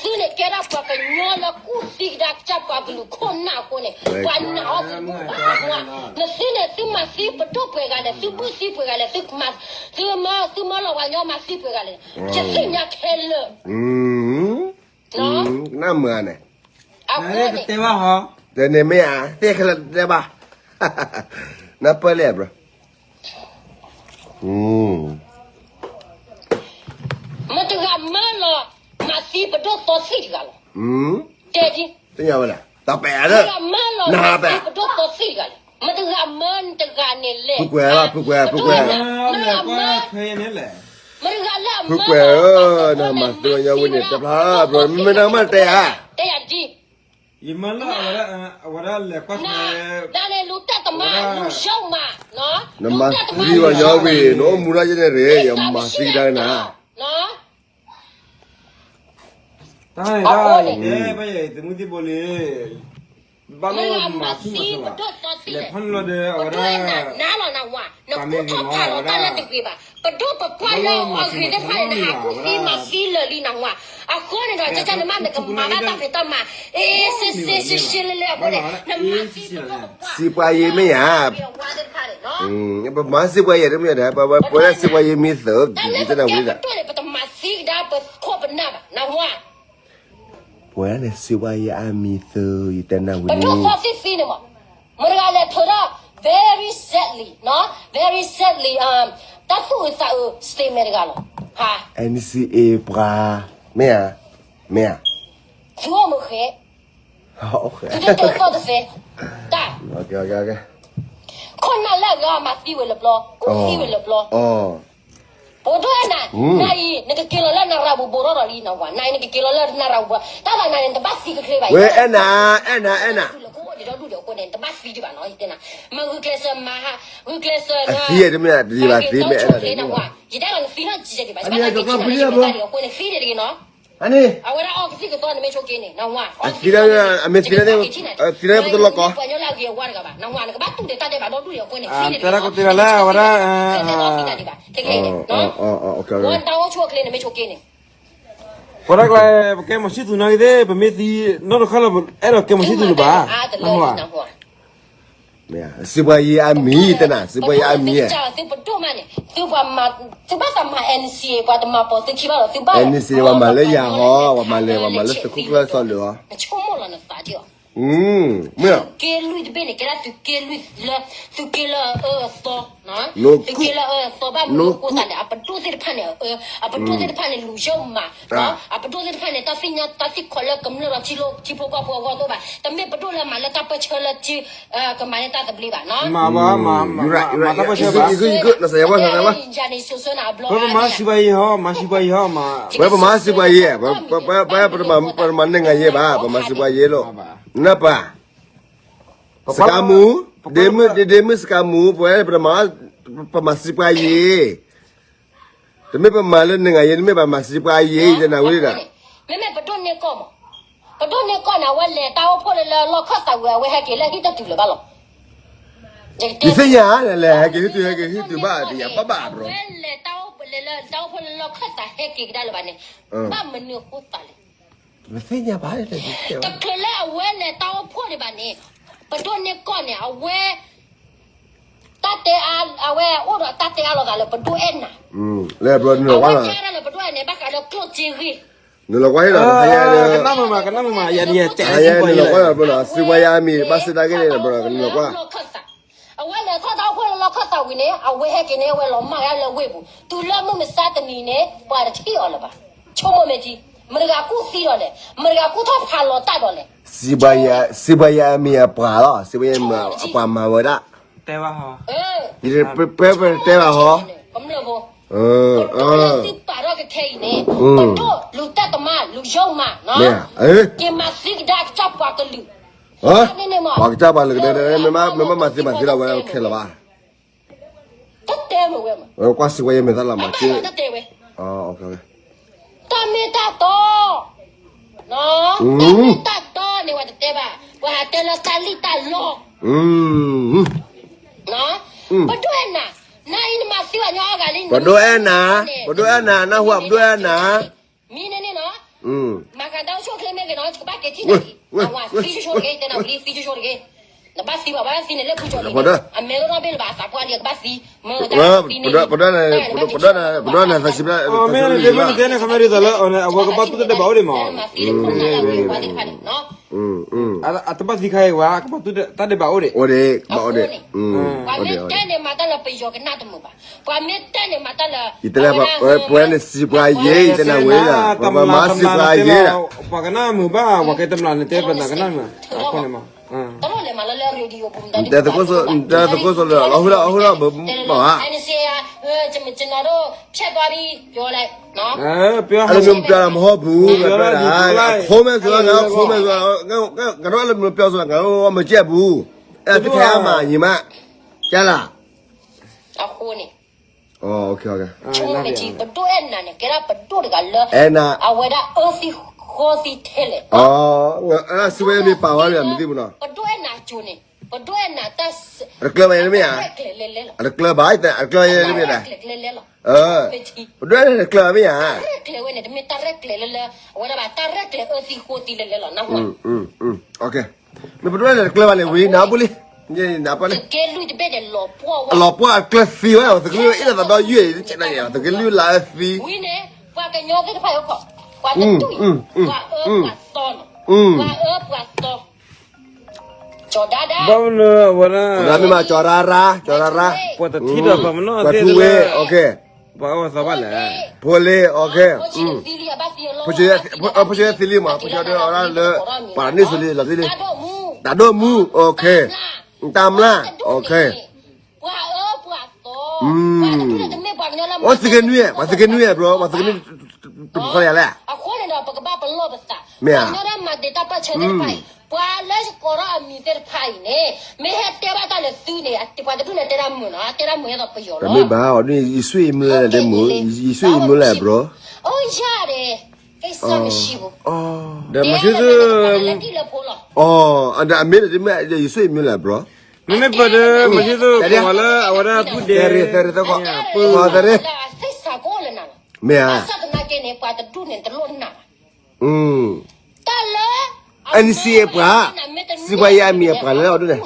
သုန့ၣ်ကဲဒၣ်ပှၤကညီလၢကူၣ်သံကဒါကစၢ်ပှၤကလုာ်ခိၣ်နၢ်အဃိန့ၣ် ပှၤနာ်အီၤသံမူဘၣ်. နသုန့ၣ်သုမၤသံပဒိၣ်ပှဲၤဂၤလဲၣ်, သုဘုၣ်သံပှဲၤဂၤလဲၣ်, သုမၤ, သုမၤလီၤပှၤကညီမၤသံပှဲၤဂၤလဲၣ်, ယသ့ၣ်ညါခဲလၢာ်. နမၤန့ၣ်, အဃိန့ၣ်, တန့ၣ်မ့ၢ်ဧါ, သ့ၣ်ခဲလၢာ်တတဲဘၣ်, နပၢၢ်လဲၣ်ဘျီ မတဂၤမၢလီၤ, မၤသံပဒိၣ်သီသံတဂၤလီၤ. တဲဒ်, တညါဝဲဒၣ်, တၢ်ပဲၣ်အါလၢ, မတဂၤမၢလီၤ, နဟးပဲၣ်, မၤသံပဒိၣ်သီသံတဂၤလီၤ. မတဂၤမၢတဂၤန့ၣ်လဲၣ်, ဖုကွဲးလီၤ, ဖုကွဲး, ဖုကွဲး, မတဂၤမၢ, မတဂၤလၢအမၢလီၤ, ဖုကွဲးဧၢ, နမၤသံပှၤကညီဝံၤန့ၣ် တဖျါဘျီ မ့ၢ်နမၤတဲဧါ, တဲယၤဒ် ယမၢလီၤ, အဝဲဒၣ်လဲၤကွၢ်, နၤန့ၣ်လူၤတၢ်တမၤ, လူၤယီမး, နမၤသံပှၤကညီဝံၤ နအိၣ်မူထီၣ်ယဲၢ်န့ၣ်ရ့ၣ်, ယမၤသံကဒါနၤ, တၢ်န့ၣ်တၢ်ယတဲဘၣ်ယဲၢ် သမုသံဘိလံ, ဘၣ်လီၤမၤသံမၤသံဘၣ်, လဲၤဖီၣ်န့ၢ်လီၤဒီး အဝဲဒၣ်, နၤလီၤနဝၤ, နကူၣ်ထီၣ်ဖးလီၤတၢ်လၢတဂ့ၤဘၣ်, ပဒိၣ်ပပှၢ်လၢအဂ့ၤသ့ၣ်တဖၣ်န့ၣ် နဟးကူၣ်သံမၤသံလၢာ်လံနဝၤ, အဃိန့ၣ်ဒီး ကကနမ့ၢ်နကမၤဘၣ်တၢ်ဖံးတၢ်မၤ, အ့ စ့စ့စ့စ့လၢလၢအဃိန့ၣ်, နမၤသံပဒိၣ်ပပှၢ်, စံးပှၤယ့မ့ၢ်ဧါ, ပမၤစံးပှၤယ့တမ့ၢ်ဒီး ပဝဲဒၣ်စံးပှၤယ့မံၤသၢ, တၢ်လၢပဒိၣ်န့ၣ် ပတမၤသံကဒါပခိၣ်ပနၢ်ဘၣ် နဝၤ ပဝဲဒၣ်န့ၣ် စံးပှၤယ့အမံၤသၢ ယတဲနၢ်ဝံၤလံ, ပဒိၣ်သီသံသံန့ၣ်မး, မတဂၤလဲၤထုးထီၣ်, very sadly, very sadly, တၢ်သူၣ်အုးသးအုး statement တဂၤလီၤ, ဟါ, NCA ပှၤ, မ့ၢ်ဧါ, မ့ၢ်ဧါ, သုအိၣ်မုာ်ဃဲ, သုတတဲသီၣ်တသဲ, တၢ်, ခိၣ်နၢ်လၢအဂၤမၤသံဝဲလၢပျီ, ကူၣ်သံဝဲလၢပျီ ပဒိၣ်အဲၣ်နၤ, နအံၤ နကက့ၤလီၤလၢနရၤပူၤဘိးထီၣ်ဒီးလံနဝၤ, နအံၤ နကက့ၤလီၤလၢနရၤပူၤဘိး, တၢ်သးနၤန့ၣ် နတဘၣ်သံကချ့ဘၣ်, ဝဲအဲၣ်နၤ, အဲၣ်နၤ, အဲၣ်နၤ, ဒ်ဒီဒူၣ်ဒီးအဃိန့ၣ် နတဘၣ်သံဒံးဘၣ်နီၤ, ယတဲနၤ, မၤဂုာ်ကျဲးစၢးမၤ, ဂုာ်ကျဲးစၢး, အသံတမ့ၢ်တယံာ်ဘၣ်သံ မ့ၢ်အဲၣ်နၤတဂ့ၤ, ယတဲလီၤနသံနီၢ်ကံကဲဒံးဘၣ်, ယဘၣ်သံကသီန့ၣ်မ့ၢ်ဆိက့န့ၣ်, အဝဲဒၣ်အီကသံၣ်ကသီန့ၣ်မ့ၢ်ဆိက့န့ၣ်, အမ့ၢ်သံန့ၣ်, အသံလၢပတလီၢ်ကီၢ်, သံလၢပတလီၢ်ကီၢ်, နကဘၣ်တူၢ်ဒံးတၢ်ဒဲးဘၣ်ဒီဒူၣ်ဒီးအဃိန့ၣ်, သံန့ၣ်, တဲဒၣ်ကတ့ၢ်လၢအဝဲဒၣ်, ဝဲတၢ်အိၣ်ဆူၣ်အိၣ်ချ့န့ၣ်မ့ၢ်ဆိက့န့ၣ်, ပဝဲဒၣ်ကျါ, ပကဲမီၤဆံၣ်သူၤနာ်က့သ့ၣ် ပမ့ၢ်သံ, နီၢ်တခါလၢ အဲၣ်ဒိးကဲမီၤဆံၣ်သူၤလၢၤဘၣ်, စံးပှၤယ့အမံၤတနၤ, စံးပှၤယ့အမံၤ, သုပဒိၣ်မးန့ၣ်, သုဘၣ်သးမၤ NCA ပှၤတမၤပိာ်သုခံဘၣ်လီၤ, သုဘၣ်, NCA ပှၤမၤလၢယၤဟီ, ပှၤမၤလၢ, ပှၤမၤလၢသုးခိၣ်ကျၢၢ်စီၤလၢၤအီၤ, နဆိကမိၣ်လီၤနသးဒ်အီၤ မ့ၢ်, သုးက့လွံၢ်တဘ့ၣ်န့ၣ် ကဲဒၣ်သုးက့လွံၢ်လၢ, သုးက့လၢအအၢအသီ, သုးက့လၢအအၢအသီဘၣ်မနုၤအဃိသတးန့ၣ် အပဒိၣ်သ့ၣ်တဖၣ်န့ၣ်, အပဒိၣ်သ့ၣ်တဖၣ်န့ၣ် လူၤယီမး, အပဒိၣ်သ့ၣ်တဖၣ်န့ၣ် တၢ်သ့ၣ်ညါတၢ်သ့ၣ်ခီလၢကမျၢၢ်ဒီးထံဖိကီၢ်ဖိအဂီၢ်တအိၣ်ဘၣ်, တမ့ၢ်ပဒိၣ်လၢမၤလၢတၢ်ပၢၢ်ဆၢလၢ, ကမၤန့ၢ်တၢ်သဘျ့ဘၣ်, မၤဘၣ်, မၤတၢ်ပၢၢ်ဆၢဘၣ်, ပဝဲပမၤစံးပှၤယ့ဟီ, မၤစံးပှၤယ့ဟီ, ပဝဲပမၤစံးပှၤယ့, ပတမၤန့ၢ်ငါယ့ဘၣ်, ပမၤစံးပှၤယ့လီၤ, နပၢ် စကၤမူ, ဒ့မုၣ်စကၤမူ, ပဝဲပမၤ, ပမၤစံးပှၤယ့, တမ့ၢ်ပမၤလၢနငါယ့, တမ့ၢ်ပမၤစံးပှၤယ့, ယတဲနၤဝံၤဒၣ်, မ့မ့ၢ်ပဒိၣ်န့ၢ်ကီၢ်မး, ပဒိၣ်န့ၢ်ကီၢ်န့ၣ် အဝဲလဲၤတၢ်အိၣ်ဖှိၣ်လၢလၢလီၢ်ခၢၣ်သးဝံၤ အဝဲဟဲက့ၤလၢဟံၣ်တတုၤလၢၤဘၣ်လီၤ, ယသ့ၣ်ညါ, လဲၤဟဲက့ၤဟံၣ်တုၤ ဟဲက့ၤဟံၣ်တုၤဘၣ်တယၤဘၣ်ဘၣ်ဘျီ, အဝဲလဲၤတၢ်အိၣ်ဖှိၣ်လၢလၢ, တၢ်အိၣ်ဖှိၣ်လၢလီၢ်ခၢၣ်သးဟဲက့ၤကဒါလၢၤဘၣ်န့ၣ်, ဘၣ်မနုၤအဃိသးလဲၣ် ပသ့ၣ်ညါဘၣ်, တချုးလၢအဝဲလဲၤတၢ်အိၣ်ဖှိၣ်ဒံးဘၣ်န့ၣ်, ပဒိၣ်န့ၢ်ကီၢ်န့ၣ် အဝဲ, တၢ်တဲအါ, အဝဲအိၣ်ဒီးတၢ်တဲအါလိာ်သးလၢပဒိၣ်အဲၣ်နၤ, အဝဲတဲဒၣ်လၢပဒိၣ်အဲၣ်နၤဘၣ်ဃးလၢကျိၣ်စ့ဂ့ၢ်, နလီၤကွၢ်ဟ့ၣ်လီၤ, ကနၣ်မုာ်မး, ကနၣ်မုာ်မး, ယၤဒ်ယတဲ, စံးပှၤယ့အမံၤ ဘၣ်စံးတၢ်ဂ့ၢ်န့ၣ် နလီၤကွၢ် အဝဲလဲၤထီၣ်တၢ်အိၣ်ဖှိၣ်လၢလီၢ်ခၢၣ်သးဝံၤန့ၣ် အဝဲဟဲက့ၤန့ၣ် အဝဲလီၤမၢ်ဝဲလၢဝ့ၢ်ပူၤ, တုၤလၢမုၢ်မဆါတနံၤန့ၣ် ပှၤတထံၣ်အီၤလၢၤဘၣ်. ဆိကမိၣ်မ့ၢ်ထံ, မတၤဂၤကူၣ်သံဒီးလဲၣ်, မတၤဂၤကူၣ်ထီၣ်ဖးလီၤတၢ်ဒီးလဲၣ်. စံးပှၤယ့အမံၤအပှၤလီၤ, စံးပှၤယ့အမံၤအပှၤမၤဝဲဒၣ်, ပှဲပတဲဘၣ်ဟီ ပဒိၣ်လၢသုပာ်ထီၣ်ကခဲအံၤန့ၣ်, ပဒိၣ်လူၤတၢ်တမၤလူၤယိာ်မး, က့ၤမၤသံကဒါကစၢ်ပှၤကလုာ်, ပှၤကစၢ်ပှၤကလုာ်, မ့ၢ်မၤမၤသံမၤသံလီၤဝဲခဲလၢာ်ဘၣ်. တတဲမ့ၢ်ဝဲမး, ကွၢ်စံးဝဲယဲမ့ၢ်သးလီၤမၤက့, တတဲဝဲ, တၢ်မ့ၢ်တၢ်တီ, တၢ်မ့ၢ်တၢ်တီန့ၣ် ပှၤတတဲဘၣ်, ပှၤဟးတဲလၢတၢ်လံၣ်တၢ်လီ, ပဒိၣ်အဲၣ်နၤ, နအံၤနမၤသံဝဲညီအဂၤလံ, ပဒိၣ်အဲၣ်နၤ, ပဒိၣ်အဲၣ်နၤ, နၢ်ဟူပဒိၣ်အဲၣ်နၤ, မံန့ၣ်န့ၣ်နီၤ, မၤ တၢ်အိၣ်ဆူၣ်အိၣ်ချ့မ့ၢ်ဂ့ၤနီၤ ကဘၣ်က့ၤထံၣ်န့ၣ်လံ, အဝဲသံဆိဆိတဂ့ၤ တဲနၤဝံၤလံ သံဆိဆိတဂ့ၤ, နဘၣ်သံဘၣ် ပှၤဘၣ်သံန့ၣ်လၢဖုကၠီလံ, အမဲာ်လိၣ်ထီၣ်ဘ့ၣ်လၢၤဘၣ် အသးပှၢ်လံ ကဘၣ်သံ, မ့ၢ်တၢ်သံန့ၣ်, ပဒွးန့ၣ် ပဒွးန့ၣ် သးစံးဘျါ, မ့ၢ်န့ၣ် မ့ၢ်န့ၣ် တဲန့ၣ် ခမ့ၢ်ဒ်သိးလၢ အဝဲကဘၣ်သူၣ်တၢ်ဒဲးဘးအိၣ်ဒံးမး, အတဘၣ်သံခါအံၤဝဲ ကဘၣ်သူၣ်တၢ်ဒဲးဘးအိၣ်ဒံး, အိၣ်ဒံး, အိၣ်ဒံး, ပှၤမ့ၢ်တဲန့ၣ် မၤတၢ်လၢပယီၤကနၣ်တမုာ်ဘၣ်, ပှၤမ့ၢ်တဲန့ၣ် မၤတၢ်လၢ ယတဲလၢ ပဝဲန့ၣ်စံးပှၤယ့ၤ ယတဲနၤဝဲဒၣ် ပှၤမၤစံးပှၤယ့ၤဒၣ်, ပှၤကနၣ်မုာ်ဘၣ် ပှၤကဲတမျၢ်န့ၣ် တဲပနၤကနၣ်မုာ်, အဃိန့ၣ်မး, တဲသကိးစိလၢ အဟူရၣ် အဟူရၣ်ဘၣ်, အလၢမ့ၢ်ပျၢ်မဟီၣ်ပူၤ ဝဲဒၣ်, ခိမဲာ်စၢၤ ခိမဲာ်စၢၤ ကနီၤလၢမ့ၢ်ပျၢ်စၢၤ ကနီၤမ့ၢ်ကဲပူၤ, အဲၣ်တခဲအမး ယံၤမး, ကၢ်လၢ် အဃိန့ၣ်, ပဒိၣ်အဲၣ်နၤန့ၣ် ကဲဒၣ်ပဒိၣ်တဂၤလၢ အဝဲဒၣ်အၢသံဃီသံထဲလဲၣ်, စံးဝဲမ့ၢ်ပာ်ဝဲလၢမ့ၢ်သ့ၣ်ပူၤနီၤ, ပဒိၣ်အဲၣ်နၤကၠိန့ၣ် ပဒိၣ်အဲၣ်နၤတၢ် တကျၢၤဘၣ်ယဲမ့ၢ်ဧါ, တကျၢၤဘၣ်, တကျၢၤဘၣ်ယဲမ့ၢ်ဧါ, ပဒိၣ်အဲၣ်နၤတကျၢၤဘၣ်မ့ၢ်ဧါ, တၢ်ရဲၣ်ကျဲၤဝဲန့ၣ် တမ့ၢ်တၢ်ရဲၣ်ကျဲၤလၢလၢ အဝဲဒၣ်ဘၣ် တၢ်ရဲၣ်ကျဲၤအၢသံဃိသံလဲၣ်လဲၣ်လီၤ နၢ်ဟူဧါ မ့ၢ်ပဒိၣ်အဲၣ်နၤတကျၢၤဘၣ်န့ၣ် ဝံၤနၢ်ပၢၢ်လံ, နၢ်ပၢၢ်လံ, အလီၤပှီၢ်အကျၢၤသံဝဲ သုးက့လွံၢ်အ့ၣ်လိာ်သးဒီးယုၢ်အံၤ တဆဲးနၤယဲ သုးက့လွံၢ်လၢအၢသံ, ဝံၤန့ၣ် ပှၤကညီသ့ၣ်တဖၣ်အံၤအိၣ်ခိး, ပှၤတဒူၣ်အံၤ, ပှၤအၢပှၤသီ, ပှၤအၢပှၤသီ, ကၠီၤဒါဒါ, ဘၣ်မနုၤအဝဲဒၣ်, ကၠီၤဒါမ့ၢ်မး ကၠီၤရါရါ, ကၠီၤရါရါ, ပှၤတထံၣ်ဒီးပှၤမနီၢ်သ့ၣ်တဖၣ်, ပှၤအၢပှၤသီဘၣ်လဲၣ်, ဖိလ့, ဖိဆံးသံလံမး ဖိဆံးသံလံမး ဖိဆံးဒၢအီၤဒၣ်လၢ ပှၤန့ၢ်စိၤလံ လီၤတံၢ်လံ, တၢ်ဒိၣ်မူ, တၢ်မျၢ်, ပှၤအၢပှၤသီ, ပှၤတဒူၣ်န့ၣ်တမ့ၢ်ပှၤကညီလၢ ပှၤသုးက့နွံ, ပှၤသုးက့နွံ, ပှၤသုးက့နွံ, တပခီယၤလဲၣ်, အဃိန့ၣ်ဒီးပကဘၣ်ပလီၢ်ပသး, မ့ၢ်ဧါ, ပှၤကညီလၢမၤတ့ၢ်တၢ်ပၢၢ်ဆၢသ့ၣ်တဖၣ်အံၤ, ပှၤလၢယကိးထီၣ်အမံၤသ့ၣ်တဖၣ်အံၤန့ၣ် မ့ၢ်ဟဲတဲဘၣ်တၢ်လၢသုန့ၣ် ပှၤတဒူၣ်န့ၣ်တဲတၢ်မုာ်နီၤ, တဲတၢ်မုာ်ဟဲသိးပယီၤလီၤ, တမ့ၢ်ဘၣ်, ယဆွေအမျိုးလဲၣ်, ယဆွေအမျိုးလဲၣ်, bro, အိၣ်ယၤဒီး ကိစ္စမရှိဘူး, ဒီးမၤသ့ၣ်သု, လၢဒ်လၢဖိလီၤ, အမ့ၢ်ဒီးတမ့ၢ် ယဆွေအမျိုးလဲၣ်, bro, မ့မ့ၢ်ပဒီး မၤသ့ၣ်သု ပှၤလၢအဝဲဒၣ်ပုၢ်ဒဲး, သရ့သရ့သကိး, သရ့, မ့ၢ်ဧါ, ဘၣ်ဆၣ်သနာ်က့န့ၣ် ပှၤတဒူၣ်န့ၣ်တလိၣ်နၢ်ဘၣ်, တၢ်လၢ NCA အပှၤ, စံးပှၤယၤအမံၤအပှၤလၢအဒိၣ်န့ၣ်,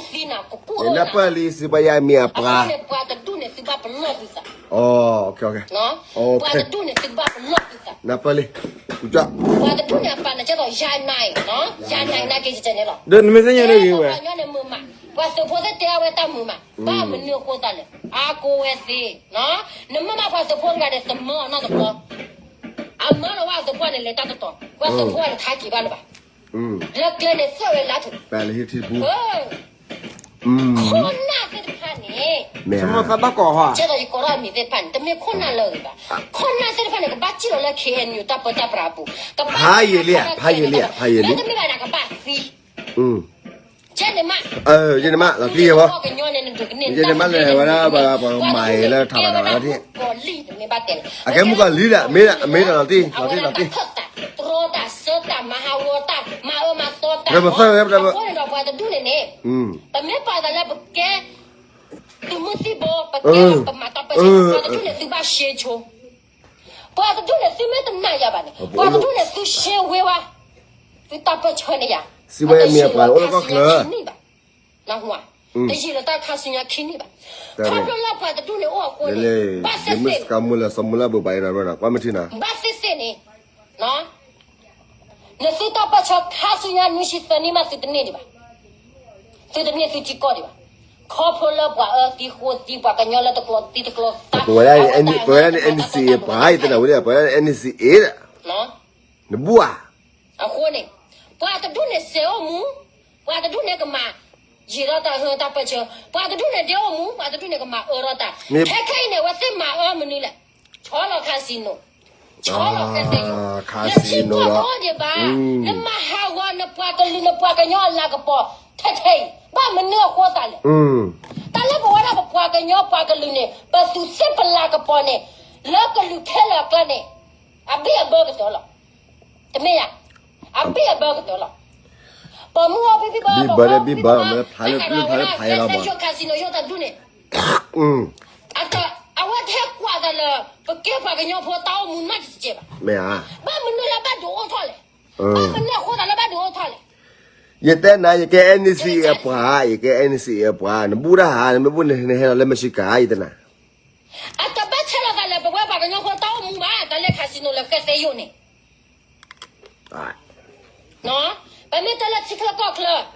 နၢ်ပၢၢ်လံ စံးပှၤယၤအမံၤအပှၤ, ပှၤတဒူၣ်န့ၣ်သုဘၣ်ပလီၢ်သုသး, ပှၤတဒူၣ်န့ၣ်သုဘၣ်ပလီၢ်သုသး, နၢ်ပၢၢ်လံ, ပှၤတဒူၣ်န့ၣ်အပာ်နၤကဲသိးယၤနၤအံၤ, ယၤနၤအံၤနာ်က့ယတဲန့ၣ်လီၤ, ဒီးနမ့ၢ်သ့ၣ်ညါဒီးဂ့ၤဝဲ, ပှၤကညီန့ၣ်မုာ်မး, ပှၤသုးဖိသ့ၣ်တဲအဝဲတၢ်မုာ်မး, ဘၣ်မနုၤအဃိသတးလဲၣ်, အါကိးဝဲသ့ၣ်, နမ့ၢ်မၤပှၤသုးဖိတဂၤန့ၣ် သမၢအီၤနီတဘျီ အမၢလီၤဝဲအသုးဖိန့ၣ် လဲၤတၢ်တတီၤ, ပှၤသုးဖိန့ၣ် ထါက့ၤဘၣ်လၢၤဘၣ်, လၢကျဲန့ၣ် သၢဝဲလါထူၣ်, ခိၣ်နၢ်သ့ၣ်တဖၣ်န့ၣ်, ကဲသိးယကိးထီၣ်အမံၤသ့ၣ်တဖၣ်န့ၣ် တမ့ၢ်ခိၣ်နၢ်လၢအဂ့ၤဘၣ်, ခိၣ်နၢ်သ့ၣ်တဖၣ်န့ၣ် ကဘၣ်စံၣ်လီၤလၢ KNU တၢ်ပၢတၢ်ပြးအပူၤ, ကဘၣ်ဖးယံာ်လံ, ဖးယံာ်လံ, မ့တမ့ၢ်ဘၣ်န့ၣ် ကဘၣ်သံ ယဲန့ၣ်မး, ယဲန့ၣ်မး, လီၤတံၢ်ယဲဘၣ်, ယဲန့ၣ်မးလဲၣ်, ဝဲဒၣ်ပှၤမၤအံၤလၢထးဝဲဒၣ်လီၤတံၢ်, အကဲမုၢ်ကီၢ်လံၤဒၣ်, မ့ၢ်ဒၣ်လီၤတံၢ်, လီၤတံၢ်, လီၤတံၢ်, တၢ်မၤဟးဂီၤတၢ်, မၤအၢမၤသီတၢ်, အဃိန့ၣ်ဒီးပှၤတဒူၣ်န့ၣ်န့ၣ်, ပမ့ၢ်ပာ်သးလၢပကဲ သုးမုၢ်သံၣ်ဘိ ပကဲပမၤတၢ်ပၢဆှၢ ပှၤတဒူၣ်န့ၣ် သုဘၣ်ရှဲဆိ, ပှၤတဒူၣ်န့ၣ် သုမ့ၢ်တနာ်ယၤဘၣ်န့ၣ် ပှၤတဒူၣ်န့ၣ် သုရှဲဝဲဝဲ, သုတၢ်ပၢဆှၢန့ၢ်ယၤ, စံးဝဲမ့ၢ်ပှၤအိၣ်လၢကီၢ်ချၢ, တယံာ်လၢတၢ်ခါဆူညါခံနံၣ်ဘၣ်, ခီဖျိလၢပှၤတဒူၣ်န့ၣ်အိၣ်အဃိန့ၣ်, ဘၣ်သ့ၣ်သ့ၣ်န့ၣ်, ဘၣ်သ့ၣ်သ့ၣ်န့ၣ် နသုတၢ်ပၢဆှၢခါဆူညါနွံဆံသၢနံၣ်မး သုတန့ၢ်ဒံးဘၣ်, သုတန့ၢ်သုထံကီၢ်ဒံးဘၣ်, ခီဖျိလၢပှၤအၢသံဃိသံ ပှၤကညီလၢတကျိၤသံတကျိၤသး, ပဝဲဒၣ် NCA ပှၤအံၤတနၢ်ဝဲဒၣ် ပဝဲဒၣ် NCA နဘူၣ်ဧါ, အဃိန့ၣ်, ပှၤတဒူၣ်န့ၣ်စဲးအိၣ်မူ, ပှၤတဒူၣ်န့ၣ်ကမၤ, ယံာ်ထီၣ်တၢ်ဟၢတၢ်ပၢဆှၢ, ပှၤတဒူၣ်န့ၣ်ဒဲအိၣ်မူ, ပှၤတဒူၣ်န့ၣ်ကမၤအၢထီၣ်တၢ်, ခဲခဲအံၤန့ၣ် အဝဲသ့ၣ်မၤအၢမနုၤလဲၣ်, ဆီလီၤ casino, ဆီလီၤ casino, နထံကီၢ်ဒိၣ်ဒံးဘၣ်, နမၤဟးဂီၤနပှၤကလုာ်နပှၤကညီအလၤကပီၤ, ထဲထဲအံၤ, ဘၣ်မနုၤအဃိသးလဲၣ်, တၢ်လၢပဝဲဒၣ်ပပှၤကညီပှၤကလုာ်န့ၣ် ပသူးသ့ၣ်ပလၤကပီၤန့ၣ်, လၢကလုာ်ခဲလၢာ်အကျါန့ၣ်, အဘံၣ်အဘၢကတၢၢ်လီၤ, တမ့ၢ်ယၤ, အဘံၣ်အဘၢကတၢၢ်လီၤ, ပမုၢ်အီၣ်ဖံဖံဘၢ, ပမုၢ်အီၣ်ဖဲဖဲယိၣ် casino ယိၣ်တၢ်ဒူၣ်န့ၣ်, အဝဲတဟဲကွၢ်သးလၢ ပကဲပှၤကညီဖိတၢ်အိၣ်မူနီတစဲးဘၣ်, ဘၣ်မနုၤလၢဘၣ်ဒိးအိၣ်ထီၣ်လဲၣ် အဃိသတးလၢဘၣ်ဒုးအိၣ်ထီၣ်လဲၣ်. ယတဲနၤ ယကဲ N C အပှၤ, ယကဲ N C အပှၤ, နဘူၣ်တၢ်ဟး နမ့ၢ်ဘူၣ်နဟဲလီၤလၢ Michigan ယတဲနၤ. အတဘၣ်ဆဲးလီၤသးလၢပဝဲပှၤကညီဖိတၢ်အိၣ်မူဘၣ်, တၢ်လၢ casino လၢဃဲသဲယိာ်န့ၣ် ပမ့ၢ်တဲလၢထံချၢကီၢ်ချၢ,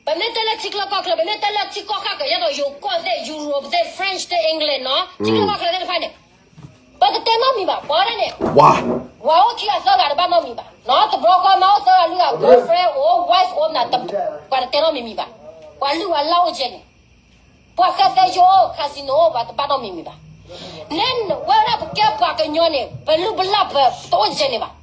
ပမ့ၢ်တဲလၢထံချၢကီၢ်ချၢ, ပမ့ၢ်တဲလၢထံကီၢ်ခါကယဲၢ်ဒီး ယိၤကီၢ်သ့ၣ်, Europe သ့ၣ်, French သ့ၣ်, England နီၤ, ထံချၢကီၢ်ချၢသ့ၣ်တဖၣ်န့ၣ် ပကတဲနီတမံၤဘၣ်. ပှၤဒ်န့ၣ် ပှၤအိၣ်ခံဂၤသၢဂၤတဘၣ်နီတမံၤဘၣ်, နီၤ, တဘျီဃီမ့ၢ်အိၣ်သၢဂၤလွံၢ်ဂၤ girlfriend အိၣ် wife အိၣ်မနုၤ, ပှၤတတဲနီတမံၤဘၣ်. ပှၤလုၢ်ပှၤလၢ်အိၣ်ကဲန့ၣ်, ပှၤဃဲသဲယိာ် casino ပှၤတဘၣ်နီတမံၤဘၣ်. နဲဝဲဒၣ်ပကဲပှၤကညီန့ၣ် ပလုၢ်ပလၢ်ပတအိၣ်ကဲန့ၣ်ဘၣ်.